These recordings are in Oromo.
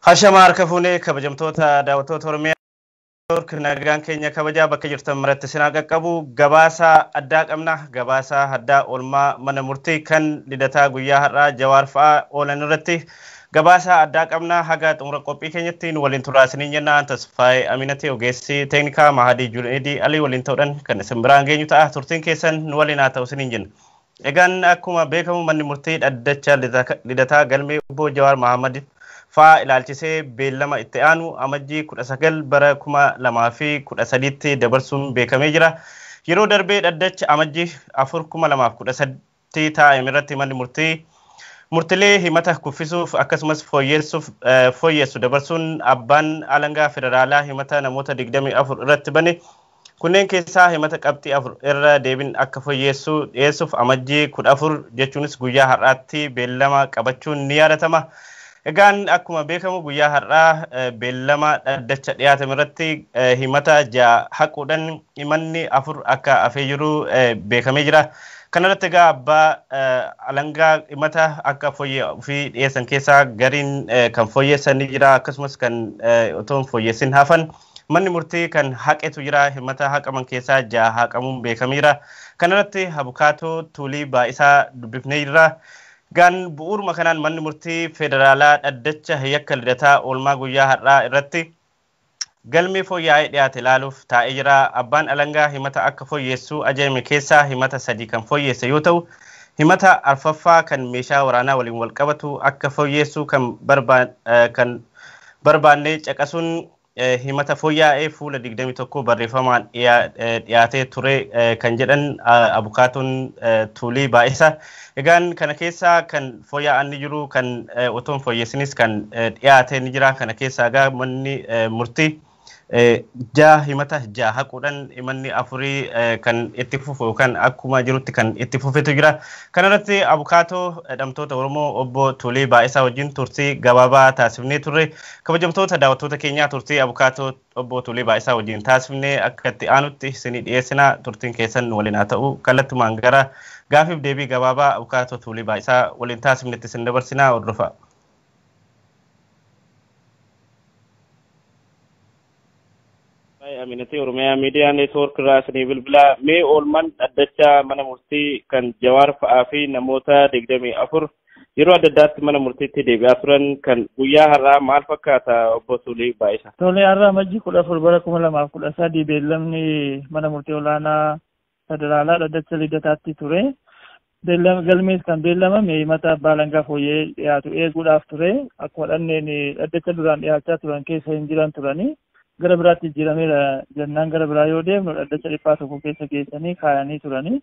Hashama harka fuunee kabajamtoota daawwattoota Oromiyaa nagaan keenya kabajaa bakka jirtan maratti sinaa qaqqabu gabaasa addaa qabna. Gabaasa addaa oolmaa mana murtii kan Lidataa guyyaa har'aa Jawaar fa'aa oolan irratti gabaasa addaa qabna. Haga xumura qophii keenyatti nu waliin turaa isiniin jenna. Tasfaayee Aminati ogeessi teeknikaa Mahadii Junaidii Alii waliin ta'uudhaan kan isin biraan geenyu ta'a. Turtiin keessan nu waliin haa ta'u isiniin jenna. Egaan akkuma beekamu manni murtii dhaddacha Lidataa galmee obbo Jawaar Mahammad fa'aa ilaalchisee beellama itti aanu amajjii 19 bara 2013tti dabarsuun beekamee jira. Yeroo darbee dhaddacha amajjii 4 2013 taa'ame irratti manni murtii murtilee himata kuffisuuf akkasumas fooyyessuuf fooyyessu dabarsuun abbaan alangaa federaalaa himata namoota 24 irratti bane kunneen keessaa himata qabxii 4 irra deebiin akka fooyyessu dhiyeessuuf amajjii 14 jechuunis guyyaa har'aatti beellama qabachuun ni yaadatama. Egaan akkuma beekamu guyyaa har'aa beellama dhaddacha dhiyaatame irratti himata 6 haquudhaan himanni 4 akka hafee jiru beekamee jira. Kanarratti egaa abbaa alangaa himata akka fooyya'uu dhiyeessan keessaa gariin kan fooyyessan ni jira, akkasumas kan otoo hin fooyyessin hafan manni murtii kan haqetu jira. Himata haqaman keessaa 6 haqamuun beekameera. Kanarratti abukaatoo Tuulii Baa'isaa dubbifnee jirra. Gaan bu'uuruma kanaan manni murtii federaalaa dhaddacha yakka Lidataa oolmaa guyyaa har'aa irratti galmee fooyya'ee dhiyaate ilaaluuf taa'ee jira. Abbaan alangaa himata akka fooyyessu ajajame keessaa himata 3 kan fooyyesse yoo ta'u, himata 4ffaa kan meeshaa waraanaa waliin wal qabatu akka fooyyessu kan barbaanne caqasuun himata fooyya'ee fuula 21 barreeffamaan dhiyaatee ture kan jedhan abukaatoon Tuulii Baa'isa. Egaan kana keessaa kan fooyya'an ni jiru, kan otoo hin fooyyessinis kan dhiyaate ni jira. Kana keessaa egaa manni murtii 6 himata 6 haquudhaan himanni 4 kan itti fufu yookaan akkuma jirutti kan itti fufetu jira. Kanarratti abukaatoo hidhamtoota Oromoo obbo Tuulii Baa'isaa wajjin turtii gabaabaa taasifnee turre. Kabajamtoota daawwattoota keenyaa turtii abukaatoo obbo Tuulii Baa'isaa wajjin taasifnee akka itti aanutti isinii dhiyeessina. Turtiin keessan nu waliin haa ta'u. Kallattumaan gara gaafiif deebii gabaabaa abukaatoo Tuulii Baa'isaa waliin taasifnetti isin dabarsinaa, hordofaa. Aminati Oromiyaa Miidiyaa Neetwoork irraa isinii bilbilaa. Mee oolmaan dhaddacha mana murtii kan Jawaar fa'aa fi namoota 24 yeroo adda addaatti mana murtiitti deebi'aa turan kan guyyaa har'aa maal fakkaata obbo Tuulii Baa'isaa? Tole, har'a amajjii 14 bara 2013 beellamni mana murtii olaanaa federaalaa dhaddacha Lidataatti ture. Galmees kan beellamame himata abbaa alangaa fooyya'ee dhiyaatu eeguudhaaf ture. Akkuma dhanneen dhaddacha duraan dhiyaachaa turan keessa hin jiran turanii. Gara biraatti jijjiirameera jennaan gara biraa yoo deemnu dhaddacha dhiphaa tokko keessa geessanii kaayanii turanii.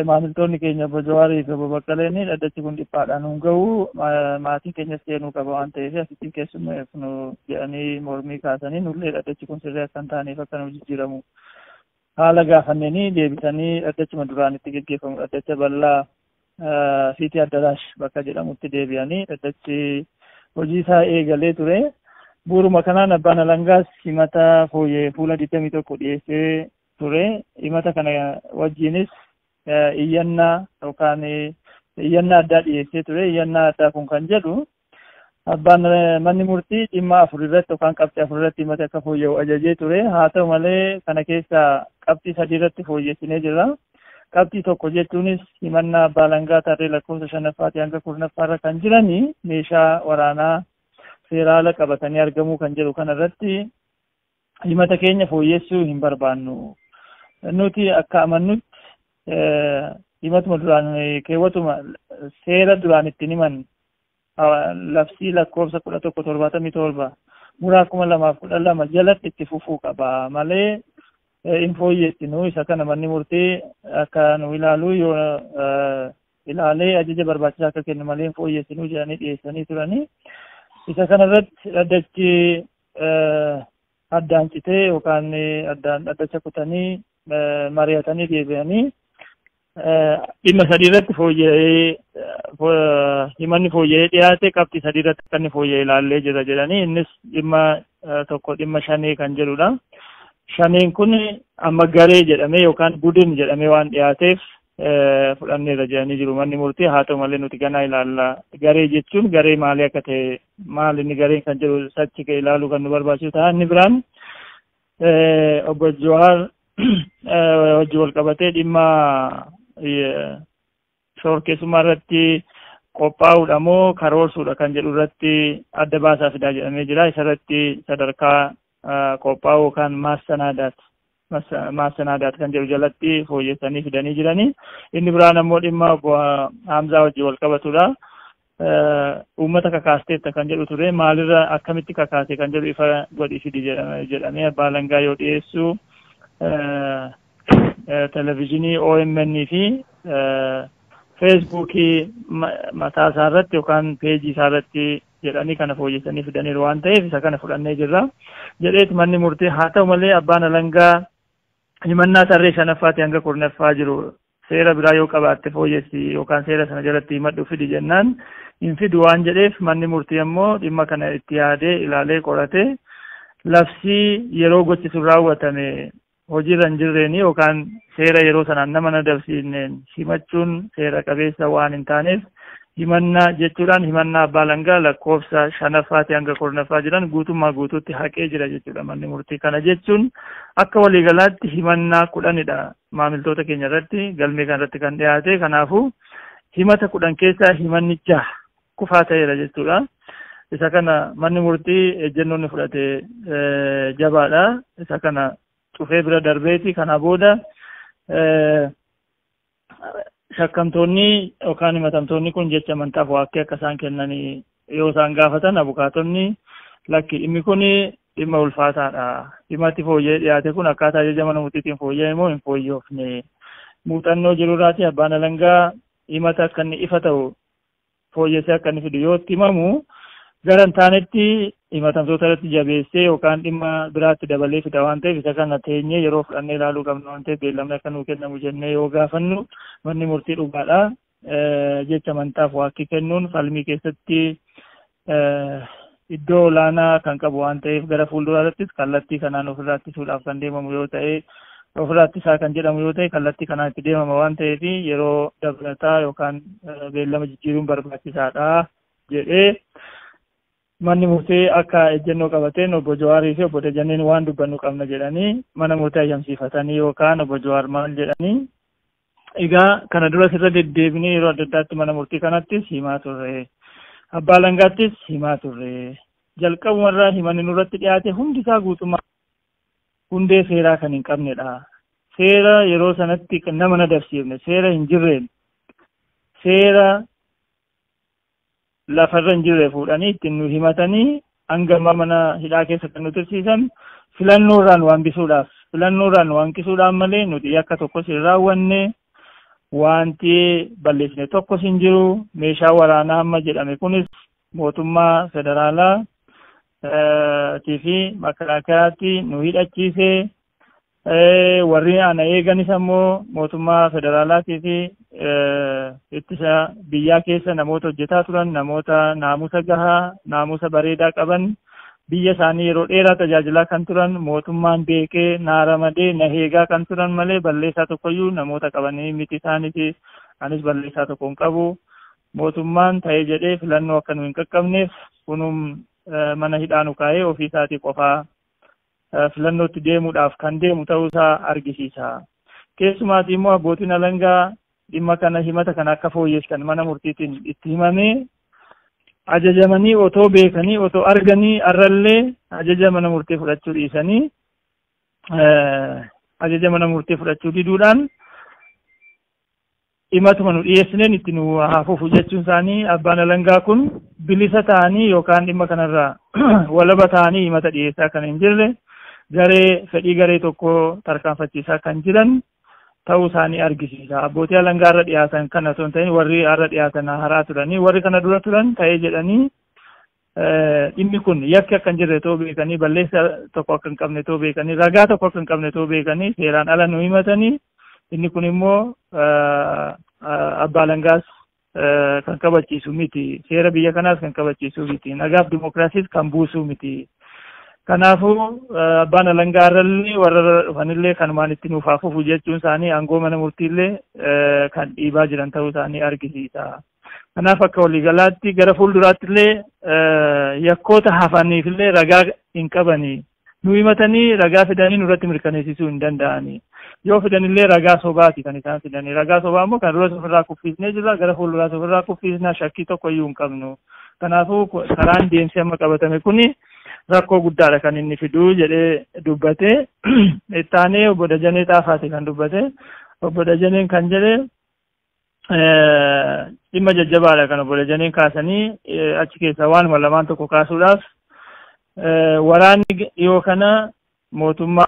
Maamiltoonni keenya obbo Jawaarii fi obbo Baqqaleen dhaddachi kun dhiphaadhaan nu gahu, maatiin keenyas seenuu qaba waan ta'eef asitti keessummeef nu jedhanii mormii kaasanii, nullee dhaddachi kun sirrii akka hin taaneef akka nu jijjiiramu haala gaafanneenii deebisanii dhaddachuma duraan itti geggeeffamu dhaddacha bal'aa Siitii Addalaash bakka jedhamutti deebi'anii dhaddachi hojii isaa eegalee ture. Bu'uuruma kanaan abbaan alangaas himata fooyya'ee fuula 21 dhiyeessee ture. Himata kana wajjinis iyyannaa yookaan iyyannaa addaa dhiyeessee ture. Iyyannaa addaa kun kan jedhu abbaan manni murtii dhimma 4 irratti yookaan qabxii 4 irratti himata akka fooyya'u ajajee ture. Haa ta'u malee kana keessaa qabxii 3 irratti fooyyessinee jirra. Qabxii 1 jechuunis himannaa abbaa alangaa tarree lakkoofsa 5ffaatii hanga 10ffaa irra kan jiranii meeshaa waraanaa seeraala qabatanii argamuu kan jedhu kanarratti himata keenya fooyyessuu hin barbaannu. Nuti akka amannutti himatuma duraan keewwatuma seera duraan ittiin himan labsii lakkoofsa 1177 muraa 2012 jalatti itti fufuu qaba malee hin fooyyessinu. Isa kana manni murtii akka nu ilaalu yoo ilaalee ajaja barbaachisaa akka kennu malee hin fooyyessinu jedhanii dhiyeessanii turanii. Isa kanarratti dhaddachi addaan citee yookaan addaan dhaddacha kutanii mari'atanii deebi'anii dhimma 3 irratti fooyya'ee himanni fooyya'ee dhiyaate qabxii 3 irratti kan inni fooyya'ee ilaallee jira jedhanii, innis dhimma 1 dhimma 5 kan jedhudha. Shaneen kun amma garee jedhamee yookaan budin jedhamee waan dhiyaateef Fudhanneerra jedhanii jiru manni murtii. Haa ta'u malee nuti ganaa ilaalla. Garee jechuun garee maalii akka ta'e, maal inni gareen kan jedhu sachi ilaaluu kan nu barbaachisu ta'a. Inni biraan obbo Jawaar wajjin wal qabatee dhimma shororkeessummaa irratti qophaa'uudha moo karoorsuudha kan jedhu irratti adda baasaa fidaa jedhamee jira. Isarratti sadarkaa qophaa'uu yookaan maassanaadaat kan jedhu jalatti fooyyessanii fidanii jiranii. Inni biraan ammoo dhimma obbo Hamzaa wajjin wal qabatudha. Uummata kakaasteetta kan jedhu ture, maalirra akkamitti kakaase kan jedhu ifa godhi fidi jedhamee abbaa alangaa yoo dhiyeessu, televezyiinii OMN fi feesbuukii mataa isaa irratti yookaan peejii isaa irratti jedhanii kana fooyyessanii fidaniiru waan ta'eef isa kana fudhannee jirra jedheeti manni murtii. Haa ta'u malee abbaan alangaa himannaa tarree shanaffaatti hanga 10ffaa jiru seera biraa yoo qabaatte fooyyessi yookaan seera sana jalatti himadhu fidi jennaan hin fidu waan jedheef, manni murtii ammoo dhimma kana itti yaadee ilaalee qoratee labsii yeroo gochi sun raawwatame hojiirra hin jirreeni yookaan seera yeroo sanaan nama na dabsiisneen himachuun seera qabeessa waan hin taaneef himannaa jechuudhaan himannaa abbaa alangaa lakkoofsa shanaffaati hanga 10ffaa jiran guutummaa guutuutti haqee jira jechuudha manni murtii. Kana jechuun akka waliigalaatti himannaa 10dha maamiltoota keenya irratti galmee kana irratti kan dhiyaate. Kanaafuu himata 10 keessaa himanni 6 kufaa ta'eera jechuudha. Isa kana manni murtii ejjennoo inni fudhate jabaadha. Isa kana cufee bira darbeeti. Kana booda shakkamtoonni yookaan himatamtoonni kun jecha amantaaf waakkee akka isaan kennanii yoo isaan gaafatan, abukaatonni lakki, dhimmi kun dhimma ulfaataadha. Dhimma fooyya'ee dhiyaate kun akkaataa ajaja mana murtiitiin fooyya'e moo hin fooyyofne? Muuxannoo jirurraati abbaan alangaa himata akka inni ifa ta'u fooyyessee akka inni fidu yoo itti himamu gara hin taanetti himatamtoota irratti jabeessee yookaan dhimma biraatti dabalee fida waan ta'eef, isa kana teenyee yeroo fudhannee ilaaluu qabna waan ta'eef beellamni akka nuu kennamu jennee yoo gaafannu, manni murtii dhugaadha. Jecha amantaaf waakkii kennuun falmii keessatti iddoo olaanaa kan qabu waan ta'eef, gara fuulduraattis kallattii kanaan ofirraa ittisuudhaaf kan deemamu yoo ta'e, ofirraa ittisaa kan jedhamu yoo ta'e, kallattii kanaan itti deemama waan ta'eef yeroo dabalataa yookaan beellama jijjiiruun barbaachisaadha jedhee manni murtii akka ejjennoo qabateen, obbo Jawaarii fi obbo Dajanneen waan dubbannu qabna jedhanii mana murtii ayyamsiifatanii yookaan obbo Jawaar maal jedhanii, egaa kana duras irra deddeebinee yeroo adda addaatti mana murtii kanattis himaa turre, abbaa alangaattis himaa turre, jalqabumarraa himanni nurratti dhiyaate hundisaa guutummaa hundee seeraa kan hin qabnedha. Seera yeroo sanatti nama na dabsiifne, seera hin jirreen, seera lafarra hin jirre fuudhanii ittiin nu himatanii hanga ammaa mana hidhaa keessa kan nu tursiisan filannoorraan nu hambisuudhaaf, filannoorraan nu hanqisuudhaan malee nuti yakka tokkos hin raawwanne, wanti balleessine tokkos hin jiru. Meeshaa waraanaa amma jedhame kunis mootummaa federaalaa fi makalaakayaatti nu hidhachiise. Warri ana eeganis ammoo mootummaa federaalaatii fi ittisa biyyaa keessa namoota hojjetaa turan, namoota naamusa gahaa, naamusa bareedaa qaban, biyya isaanii yeroo dheeraa tajaajilaa kan turan, mootummaan beekee naa ramadee na eegaa kan turan malee balleessaa tokkoyyuu namoota qabanii miti isaaniiti. Anis balleessaa tokko hin qabu. Mootummaan ta'ee jedhee filannoo akka nu hin qaqqabneef kunum mana hidhaa nu kaa'ee ofii isaatii qofaa filannootti deemuudhaaf kan deemu ta'uusaa argisiisa. Keessumaatii immoo abbootiin alangaa dhimma kana, himata kana akka fooyyessan mana murtiitiin itti himamee ajajamanii, otoo beekanii, otoo arganii arrallee ajaja mana murtii fudhachuu dhiisanii, ajaja mana murtii fudhachuu diduudhaan himatuma nu dhiyeessineen itti nu haa fufu jechuun isaanii, abbaan alangaa kun bilisa ta'anii yookaan dhimma kanarraa walaba ta'anii himata dhiyeessaa kan hin jirre, garee fedhii garee tokko tarkaanfachiisaa kan jiran ta'uu isaanii argisiisa. Abbootii alangaa irra dhiyaatan kana osoo hin ta'in, warri har'a dhiyaatan haraa turanii, warri kana dura turan ta'ee jedhanii dhimmi kun yakki akka hin jirre ta'uu beekanii, balleessa tokko akka hin qabne ta'uu beekanii, ragaa tokko akka hin qabne ta'uu beekanii seeraan ala nu himatanii, inni kun immoo abbaa alangaas kan kabachiisu miti, seera biyya kanaas kan kabachiisu miti, nagaaf dimokiraasiis kan buusu miti. Kanaafuu abbaan alangaa irrallee warra dhufanillee kanumaan itti nuuf haa fufu jechuun isaanii aangoo mana murtiillee kan dhiibaa jiran ta'uu isaanii argisiisa. Kanaaf akka waliigalaatti gara fuulduraatti illee yakkoota hafaniif illee ragaa hin qabanii. Nu himatanii ragaa fidanii nurratti mirkaneessisuu hin danda'anii. Yoo fidanillee ragaa sobaati kan isaan fidanii. Ragaa sobaa immoo kan duras ofirraa kuffisnee jirra, gara fuulduraas ofirraa kuffisnaa, shakkii tokko iyyuu hin qabnu. Kanaafuu karaan deemsi amma qabatame kuni rakkoo guddaadha kan inni fiduu jedhee dubbate. Ittaanee obbo Dajanee Xaafaati kan dubbate. Obbo Dajaneen kan jedhe dhimma jajjabaadha kan obbo Dajaneen kaasanii achi keessaa waanuma lamaan tokko kaasuudhaaf waraanni dhiyoo kana mootummaa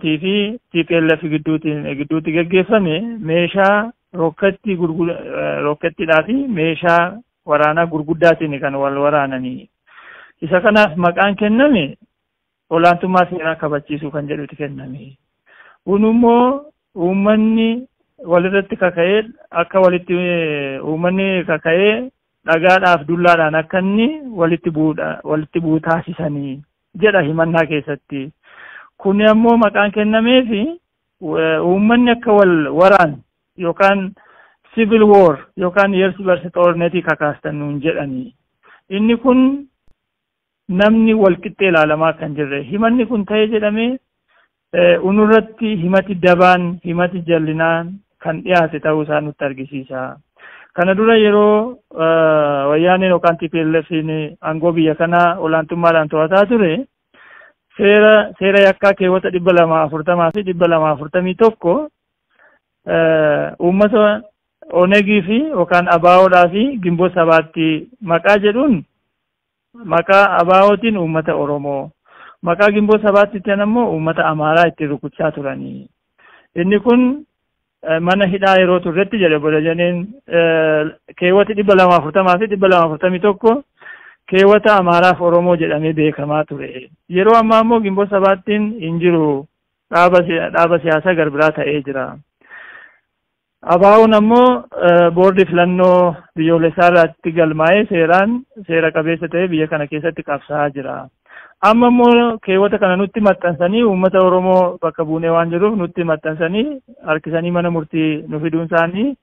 fi TPLF gidduutti gaggeeffame meeshaa rokkettiidhaa fi meeshaa waraanaa gurguddaatiin kan wal waraananii. Isa kanaaf maqaan kenname olaantummaa seeraa kabachiisuu kan jedhuti kenname. Kun immoo uummanni walirratti kaka'ee akka walitti uummanni kaka'ee dhagaadhaaf dullaadhaan akka inni walitti bu'u taasisanii jedha himannaa keessatti. Kun ammoo maqaan kennameefi uummanni akka wal waraan yookaan civil war yookaan yersi barsi xoornetii kakaastan nuun jedhanii. Inni kun namni wal qixxee ilaalamaa kan jirre himanni kun ta'ee jedhamee unurratti himati dabaan himati jallinaan kan dhiyaate ta'uu isaa nutti argisiisa. Kana dura yeroo wayyaaneen yookaan TPLF'n aangoo biyya kanaa olaantummaadhaan to'ataa ture seera yakkaa keewwata 240 fi 241 uummata Onegii fi yookaan Abaa'oodhaa fi Gimboo Sabaatti maqaa jedhuun maqaa Abaa'ootiin uummata Oromoo, maqaa Gimboo Sabaatti ammoo uummata Amaaraa itti rukuchaa turanii. Inni kun mana hidhaa yeroo turretti jedhe obbo Dajaneen keewwata 240 fi 241 keewwata Amaaraaf Oromoo jedhamee beekamaa ture. Yeroo ammaa immoo Gimboo Sabaattiin hin jiru, dhaaba siyaasaa garbiraa ta'ee jira. Abaa'oon ammoo boordii filannoo biyyoolessaa irratti galmaa'ee seeraan seera qabeessa ta'ee biyya kana keessatti qabsaa'aa jira. Amma immoo keewwata kana nutti maxxansanii uummata Oromoo bakka buunee waan jiruuf nutti maxxansanii harkisanii mana murtii nu fiduun isaanii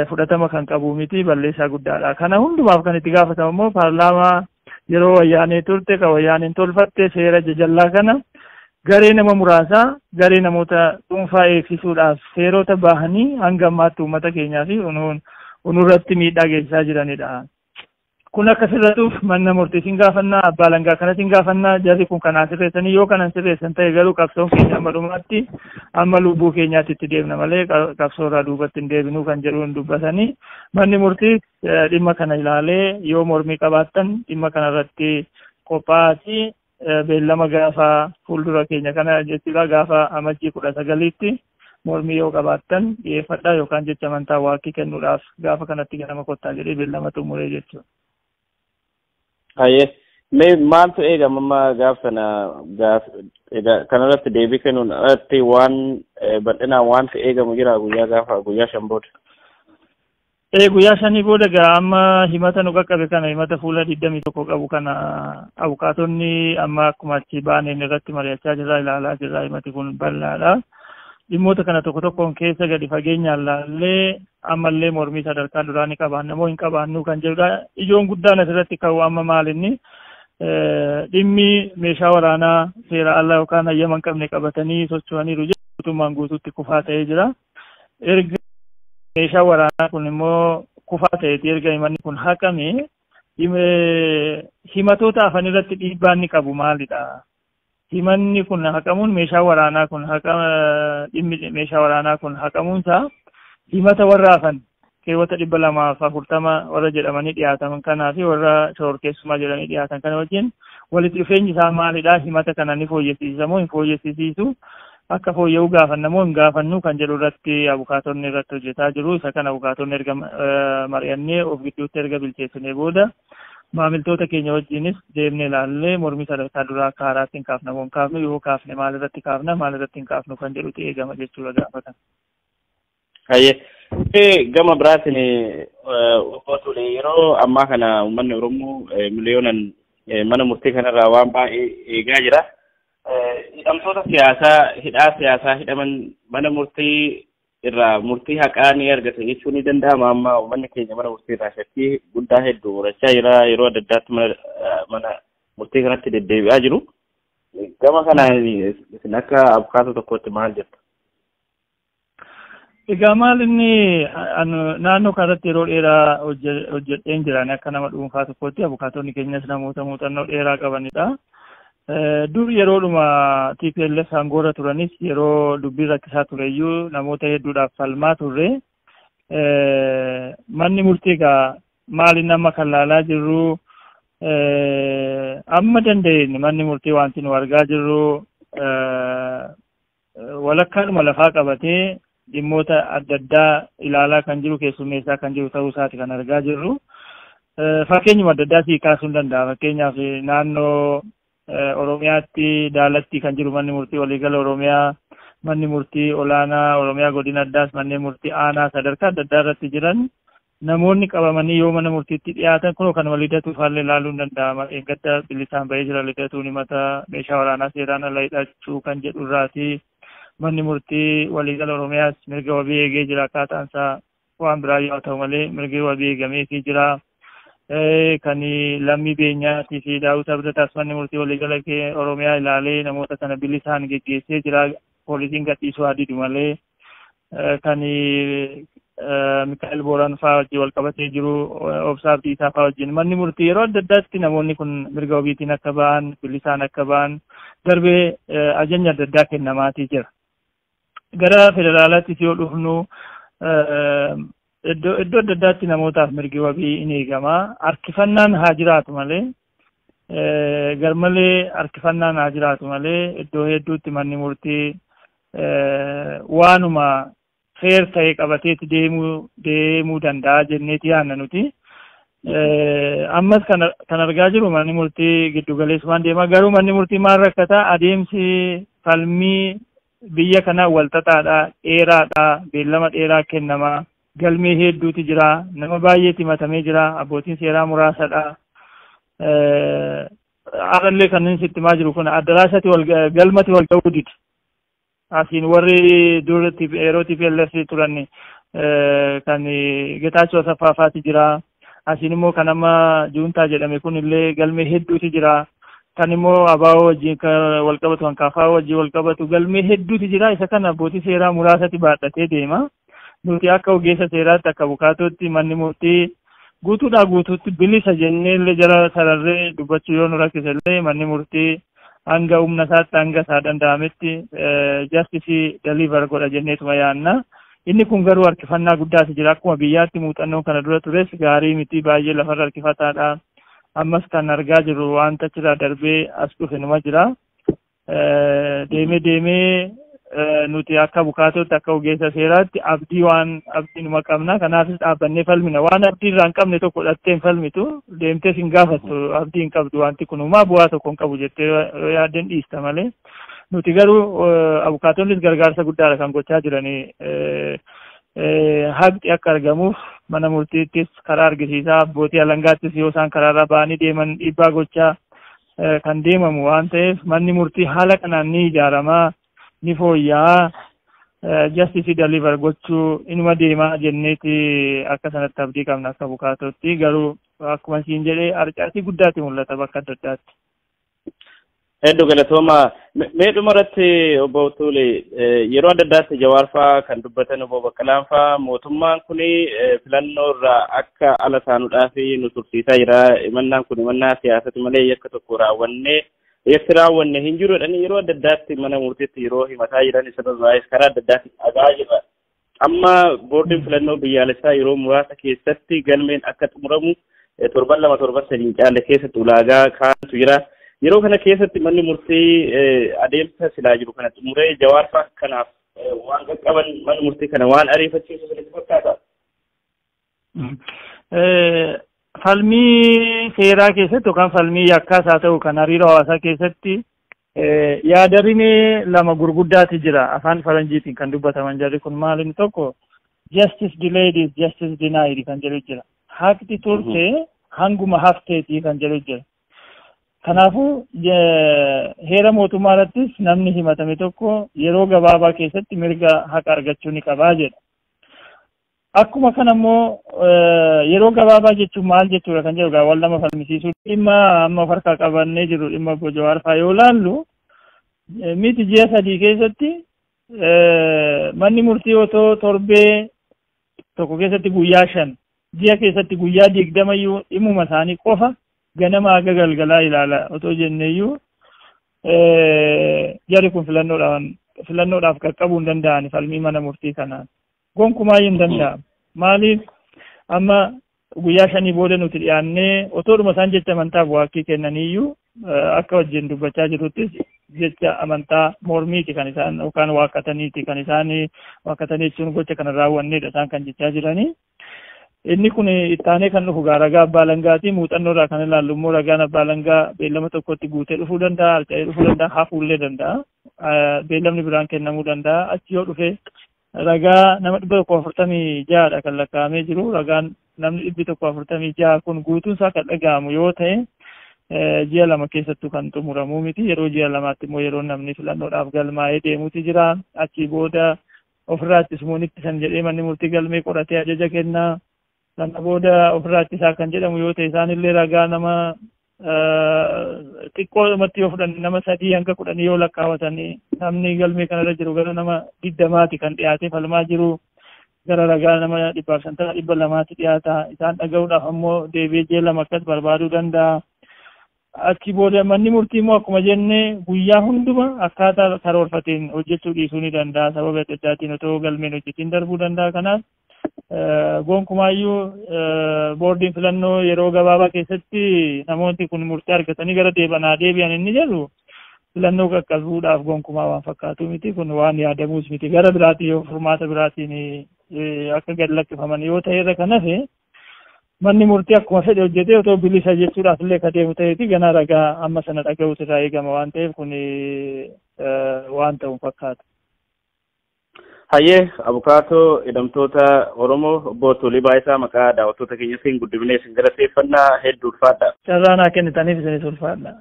fudhatama kan qabu miti, balleessaa guddaadha. Kana hundumaaf kan itti gaafatamu immoo paarlaamaa yeroo wayyaanee turte kan wayyaaneen tolfatte seera jajallaa kana garee nama muraasaa garee namoota dhuunfaa eegsisuudhaaf seerota bahanii hanga ammaatti uummata keenyaa fi unurratti miidhaa geessisaa jiranidha. Kun akka sirratuuf mana murtii siin gaafannaa, abbaa alangaa kanas hin gaafannaa, jarri kun kanaa sirreessanii yoo kanan sirreessan ta'e garuu qabsoon keenya amma dhumaatti amma lubbuu keenyaatti itti deemna malee qabsoo irraa duubatti hin deebinuu kan jedhuun dubbatanii manni murtii dhimma kana ilaalee yoo mormii qabaattan dhimma kanarratti qophaa'aati beellama gaafa fuuldura keenya kana jechuudha gaafa amajjii 19tti mormii yoo qabaattan dhiyeeffadhaa yookaan jecha amantaa waaqii kennuudhaaf gaafa kanatti ganama kottaa jedhee beellama xumuree jechuudha. Hayyee, mee maaltu eegama amma gaaf sana kanarratti deebii kennuun irratti waan bal'inaan waanti eegamu jira guyyaa gaafa guyyaa 5 booda? Guyyaa 5 booda gaa amma himata nu qaqqabe kana himata fuula 21 qabu kana abukaatonni amma akkuma achi baaneen irratti mari'achaa jirra, ilaalaa jirra. Himati kun bal'aadha. Dhimmoota kana tokko tokkoon keessa gadi fageenyaan laallee ammallee mormii sadarkaa duraa ni qabaanna moo hin qabaannu kan jedhudha. Ijoon guddaan asirratti ka'u amma maal inni dhimmi meeshaa waraanaa seera alaa yookaan hayyama hin qabne qabatanii socho'aniiru guutummaan guutuutti kufaa ta'ee jira. Erga meeshaa waraanaa kun immoo kufaa ta'eeti erga himanni kun haqame himatoota hafan irratti dhiibbaan ni qabu maalidha? Himanni kun haqamuun meeshaa waraanaa kun dhimmi meeshaa waraanaa kun haqamuunsaa himata warra hafan keewwata 240 warra jedhamanii dhiyaataman kanaa fi warra shororkeessumaa jedhamanii dhiyaatan kana wajjin walitti dhufeenyi isaa maalidha? Himata kana ni fooyyessisiisa moo hin fooyyessisiisu? Akka fooyya'uu gaafanna moo hin gaafannu kan jedhu irratti abukaatonni irratti hojjetaa jiru. Isa kana abukaatonni erga mari'annee of gidduutti erga bilcheessinee booda maamiltoota keenya wajjinis deemnee ilaallee mormii sadarkaa duraa akka haaraatti hin kaafna moo hin kaafnu, yoo kaafne maal irratti kaafna maal irratti hin kaafnu kan jedhutu eegama jechuudha gaafatan. Hayyee, gama biraatiin obbo Tulee yeroo ammaa kana uummanni Oromoo miliyoonan mana murtii kanarraa waan baay'ee eegaa jira. Hidhamtoota siyaasaa hidhaa siyaasaa hidhaman mana murtii irraa murtii haqaa ni argata jechuun ni danda'ama. Amma uummanni keenya mana murtii irraa shakkii guddaa hedduu horachaa jira. Yeroo adda addaatti mana murtii kanatti deddeebi'aa jiru. Gama kanaan isin akka abukaatoo tokkotti maal jettu? Egaa maal inni naannoo kanarratti yeroo dheeraa hojjedheen jiraan akka nama dhuunfaa tokkotti abukaatonni keenyas namoota muuxannoo dheeraa qabanidha. Dur yeroodhuma TPLF aangoorra turanis yeroo dubbiin rakkisaa tureyyuu namoota hedduudhaaf falmaa turre. Manni murtii egaa maaliin amma kan laalaa jirru amma danda'een manni murtii wanti nu argaa jirru walakkaadhuma lafaa qabatee dhimmoota adda addaa ilaalaa kan jiru keessummeessaa kan jiru ta'uu isaati kan argaa jirru. Fakkeenyuma adda addaa sii kaasuu ni danda'a. Fakkeenyaaf naannoo Oromiyaatti Daalatti kan jiru manni murtii waliigala Oromiyaa, manni murtii olaanaa Oromiyaa godina addaas, manneen murtii aanaa sadarkaa adda addaa irratti jiran namoonni qabamanii yoo mana murtiitti dhiyaatan kunoo kan Lidatu faallee ilaaluun ni danda'ama. Eeggadda bilisaan bahee jira Lidatuun himata meeshaa waraanaa seeraan ala hidhachuu kan jedhu irraati. Manni murtii waliigala Oromiyaas mirga wabii eegee jira. Akkaataan isaa waan biraa yoo ta'u malee mirgi wabii eegameefii jira. Kan Lammii Beenyaatii fi Daawit Abdataas manni murtii waliigala Oromiyaa ilaalee namoota sana bilisaan geggeessee jira. Poolisiin gadhiisuu haa didu malee. Kan Mikaa'el Booraan fa'aa wajjin wal qabatee jiru Obsaa Abdiisaa fa'aa wajjin manni murtii yeroo adda addaatti namoonni kun mirga wabiitiin akka ba'an bilisaan akka ba'an darbee ajajni adda addaa kennamaatii jira. Gara federaalaattis yoo dhufnu iddoo adda addaatti namootaaf mirgi wabii ni eegama. Harkifannaan haa jiraatu malee garmalee harkifannaan haa jiraatu malee iddoo hedduutti manni murtii waanuma feer ta'e qabateeti deemuu danda'a jenneeti yaadna nuti. Ammas kan argaa jiru manni murtii giddu galeessumaan deema. Garuu manni murtii maal rakkataa? Adeemsi falmii biyya kanaa wal xaxaadha, dheeraadha, beellama dheeraa kennama, galmee hedduutu jira, nama baay'eetu himatamee jira, abbootiin seeraa muraasadha. Har'allee kanneen sitti himaa jiru kun addaraashatti galmatti wal ga'uu didi. Asiin warri dur yeroo TPLF turan kan Getaachoo Asaffaa fa'aati jira. Asiin immoo kan amma Juuntaa jedhame kun illee galmee hedduutu jira. Kan immoo ABO wajjin wal qabatu, kan KFO wajjin wal qabatu galmee hedduutu jira. Isa kana abbootii seeraa muraasatti baadhatee deema. Nuti akka ogeessa seeraatti akka abukaatootti manni murtii guutuudhaa guutuutti bilisa jennee illee jala sararree dubbachuu yoo nu rakkise illee manni murtii hanga humna isaatti hanga isaa danda'ametti justice deliver godha jenneetuma yaanna. Inni kun garuu harkifannaa guddaatu jira. Akkuma biyyaatti muuxannoon kana dura tures gaarii miti, baay'ee lafarra harkifataadha. Ammas kan argaa jirru wanta achirraa darbee as dhufe numa jira. Deemee deemee nuti akka abukaatootti akka ogeessa seeraatti abdii waan abdii numa qabna. Kanaafis dhaabbannee falmina. Waan abdii irraa hin qabne tokko dhattee hin falmitu, deemtees hin gaafattu, abdii hin qabdu wanti kun uumaa bu'aa tokko hin qabu jettee yaaddeen dhiista malee. Nuti garuu abukaatonnis gargaarsa guddaadha kan gochaa jiranii. Haqni akka argamuuf mana murtiittis karaa argisiisaa, abbootii alangaattis yoo isaan karaarra ba'anii deeman dhiibbaa gochaa kan deemamu waan ta'eef manni murtii haala kanaan ni ijaaramaa, ni fooyya'aa, justice deliver gochuu inuma deemaa jenneeti akka sanatti abdii qabna akka abukaatootti. Garuu akkuma siin jedhee harcaatii guddaatti mul'ata bakka adda addaatti. Hedduu galatooma. Mee dhuma irratti obbo Tuulee, yeroo adda addaatti Jawaar fa'aa kan dubbatan, obbo Baqqalaan fa'aa, mootummaan kun filannoo irraa akka ala taanuudhaaf nu tursiisaa jira. Himannaan kun himannaa siyaasati malee yakka tokko raawwannee yakki raawwanne hin jiru jedhanii yeroo adda addaatti mana murtiitti yeroo himataa jiran isa baay'ee karaa adda addaatti dhagaa jirra. Amma boordiin filannoo biyyaalessaa yeroo muraasa keessatti galmeen akka xumuramu torban 2 torban 3 caalle keessatti ulaagaa kaa'antu jira. Yeroo kana keessatti manni murtii adeemsa silaa jiru kana xumuree Jawaar fa'aa kanaaf waan qaqqaban manni murtii kana waan ariifachiisu sirriitti fakkaata. Falmii seeraa keessatti yookaan falmii yakkaas haa ta'u kan hariiroo hawaasaa keessatti yaadarimee lama gurguddaatu jira. Afaan faranjiitiin kan dubbataman jarri kun maal inni tokko justice delayed is justice denied kan jedhu jira. Haqni turte hanguma hafteetii kan jedhu jira. Kanaafuu heera mootummaa irrattis namni himatame tokko yeroo gabaabaa keessatti mirga haqa argachuu ni qabaa jedha. Akkuma kana immoo yeroo gabaabaa jechuun maal jechuudha kan jedhu wal nama falmisiisuu dhimma amma of harkaa qabannee jiru dhimma obbo Jawaar fa'aa yoo laallu miti ji'a 3 keessatti manni murtii otoo torbee tokko keessatti guyyaa 5 ji'a keessatti guyyaa 20 iyyuu dhimmuma isaanii qofa ganama haga galgalaa ilaala otoo jenneeyyuu jarri kun filannoodhaaf qaqqabuu hin danda'ani falmii mana murtii kanaan. Gonkumaayyuu hin danda'amu. Maaliif amma guyyaa 5 booda nuti dhiyaannee otoodhuma isaan jecha amantaaf waakkii kennaniiyyuu akka wajjin dubbachaa jirruttis jecha amantaa mormiiti kan isaan yookaan waaqqataniiti kan isaan waaqqatanii jechuun gocha kana raawwanneedha isaan kan jechaa jiranii. Inni kun ittaanee kan dhufu ragaa abbaa langaati. Muuxannoo irraa kan ilaallu immoo ragaan abbaa langaa beellama tokkotti guutee dhufuu danda'a, harca'ee dhufuu danda'a, hafuullee danda'a. Beellamni biraan kennamuu danda'a. Achi yoo dhufe ragaa nama 146 kan lakkaa'amee jiru. Ragaan namni 146 kun guutuun isaa kan dhaga'amu yoo ta'e ji'a 2 keessattuu kan xumuramuu miti. Yeroo ji'a 2tti immoo yeroo namni filannoodhaaf galmaa'ee deemuuti jira. Achii booda ofirraa ittisumuun ittisan jedhee manni murtii galmee qoratee ajaja kenna. Sana booda ofirraa ittisaa kan jedhamu yoo ta'e isaanillee ragaa nama xiqqoodhumatti yoo fudhan nama 3 hanga 10 yoo lakkaawwatanii namni galmee kanarra jiru gara nama 20 kan dhiyaatee falmaa jiru gara ragaa nama 150 200 dhiyaata. Isaan dhaga'uudhaaf ammoo deebi'ee ji'a 2 akkas barbaaduu danda'a. Achi booda manni murtii immoo akkuma jenne guyyaa hunduma akkaataa karoorfateen hojjechuu dhiisuu ni danda'a. Sababa adda addaatiin otoo galmeen hojjetiin darbuu danda'a. Kanaaf gonkumaayyuu boordiin filannoo yeroo gabaabaa keessatti namoonni kun murtii argatanii gara deebanaa deebi'an inni jedhu filannoo qaqqabuudhaaf gonkumaa waan fakkaatu miti. Kun waan yaadamuus miti. Gara biraatiin yoo furmaata biraatiin akka gad lakkifaman yoo ta'e irra kan hafe manni murtii akkuma fedhe hojjetee otoo bilisa jechuudhaaf illee ka deemu ta'eeti ganaa ragaa amma sana dhaga'uutu irraa eegama waan ta'eef kun waan ta'u fakkaata. Hayyee abukaatoo hidhamtoota Oromoo obbo Tuulii Baayisaa maqaa daawwattoota keenyatiin guddifnee isin galateeffannaa hedduu ulfaadha. Carraa naa kennitaniif isinis ulfaadha.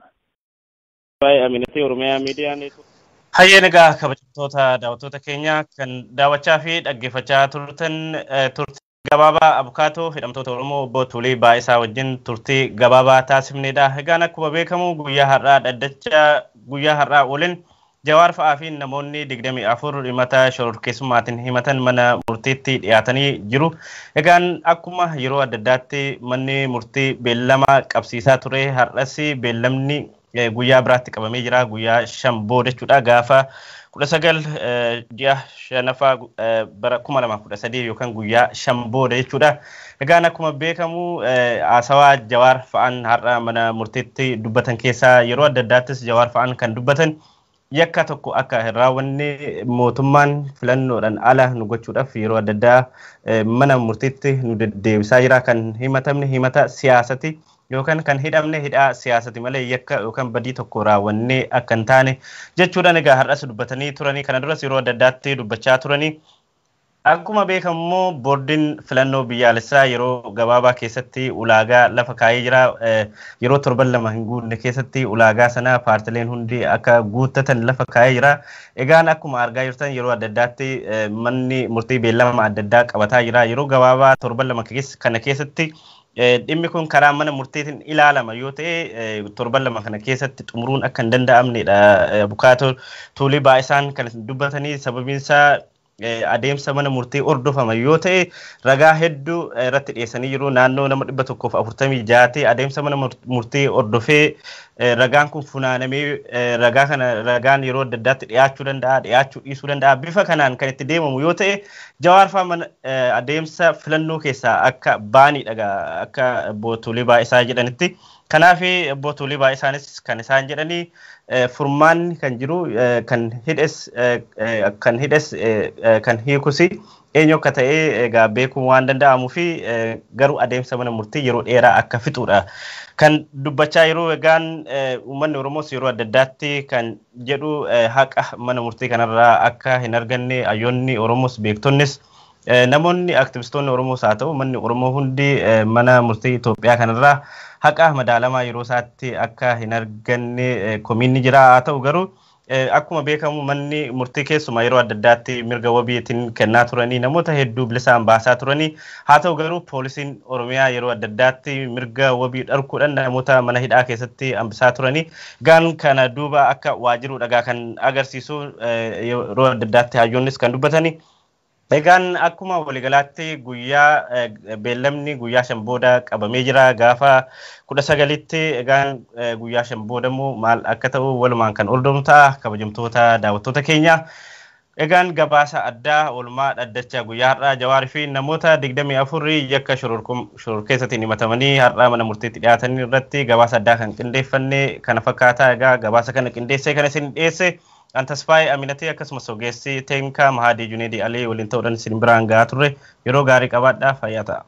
Baay'ee Aminatee Oromiyaa Miidiyaa Neetwoork. Hayyee egaa kabajamtoota daawwattoota keenya kan daawwachaa fi dhaggeeffachaa turtan turtii gabaabaa abukaatoo hidhamtoota Oromoo obbo Tuulii Baayisaa wajjin turtii gabaabaa taasifnedha. Egaan akkuma beekamu guyyaa har'aa dhaddacha guyyaa har'aa waliin Jawaar fa'aa fi namoonni 24 himata shororkeessummaatiin himatan mana murtiitti dhiyaatanii jiru. Egaan akkuma yeroo adda addaatti manni murtii beellama qabsiisaa ture har'as beellamni guyyaa biraatti qabamee jira. Guyyaa 5 booda jechuudha. Gaafa 19 ji'a 5ffaa bara 2013 yookaan guyyaa 5 booda jechuudha. Egaan akkuma beekamu haasawaa Jawaar fa'aan har'a mana murtiitti dubbatan keessaa yeroo adda addaattis Jawaar fa'aan kan dubbatan yakka tokko akka hin raawwanne mootummaan filannoodhaan ala nu gochuudhaaf yeroo adda addaa mana murtiitti nu deddeebisaa jira. Kan himatamne himata siyaasati yookaan kan hidhamne hidhaa siyaasati malee yakka yookaan badii tokko raawwannee akka hin taane jechuudhaan egaa har'as dubbatanii turanii kana duras yeroo adda addaatti dubbachaa turanii. Akkuma beekamu boordiin filannoo biyyaalessaa yeroo gabaabaa keessatti ulaagaa lafa kaa'ee jira. Yeroo torban 2 hin guutne keessatti ulaagaa sana paartileen hundi akka guuttatan lafa kaa'ee jira. Egaan akkuma argaa jirtan yeroo adda addaatti manni murtii beellama adda addaa qabataa jira. Yeroo gabaabaa torban 2 kana keessatti dhimmi kun karaa mana murtiitiin ilaalama yoo ta'e torban 2 kana keessatti xumuruun akka hin danda'amnedha. Abukaatoo Tuulii Baayisaan kan dubbatanii sababiin isaa adeemsa mana murtii hordofama yoo ta'e ragaa hedduu irratti dhiyeessanii jiru. Naannoo nama 146 adeemsa mana murtii hordofee ragaan kun funaanamee ragaa kana ragaan yeroo adda addaatti dhiyaachuu danda'a, dhiyaachuu dhiisuu danda'a. Bifa kanaan kan itti deemamu yoo ta'e Jawaar fa'aa adeemsa filannoo keessaa akka baanidha akka obbo Tuulii Baayisaa jedhanitti. Kanaaf obbo Tuulii Baayisaanis kan isaan jedhanii furmaanni kan jiru kan hidhes kan hiikus eenyu akka ta'e egaa beekuun waan danda'amuu fi garuu adeemsa mana murtii yeroo dheeraa akka fixuudha. Kan dubbachaa yeroo egaan uummanni Oromoos yeroo adda addaatti kan jedhu haqa mana murtii kanarraa akka hin arganne hayyoonni Oromoos beektonnis Namoonni aktivistoonni Oromoos haa ta'u manni Oromoo hundi mana murtii Itoophiyaa kanarraa haqa madaalamaa yeroo isaatti akka hin arganne komiin ni jira. Haa ta'u garuu akkuma beekamu manni murtii keessumaa yeroo adda addaatti mirga wabiitiin kennaa turanii namoota hedduu bilisaan baasaa turanii, haa ta'u garuu poolisiin Oromiyaa yeroo adda addaatti mirga wabii dharkuudhaan namoota mana hidhaa keessatti hambisaa turanii. Gaan kana duuba akka waajiru dhagaa kan agarsiisu yeroo adda addaatti hayyoonnis kan dubbatanii. Egaan akkuma waliigalaatti guyyaa beellamni guyyaa 5 booda qabamee jira, gaafa 19tti. Egaan guyyaa 5 booda immoo maal akka ta'u walumaan kan hordofnu ta'a, kabajamtoota daawwattoota keenya. Egaan gabaasa addaa oolmaa dhaddacha guyyaa har'aa Jawaarii fi namoota 24 yakka shororkeessatiin himatamanii har'aa mana murtiitti dhiyaatan irratti gabaasa addaa kan qindeeffanne kana fakkaata. Egaa gabaasa kana qindeessee kan isin dhiyeesse An Tasfaayee Aminatii, akkasumas ogeessi teeknikaa Mahadii Juneedii Alii waliin ta'uudhaan isin biraan gahaa turre. Yeroo gaarii qabaadhaa, fayyaa ta'a.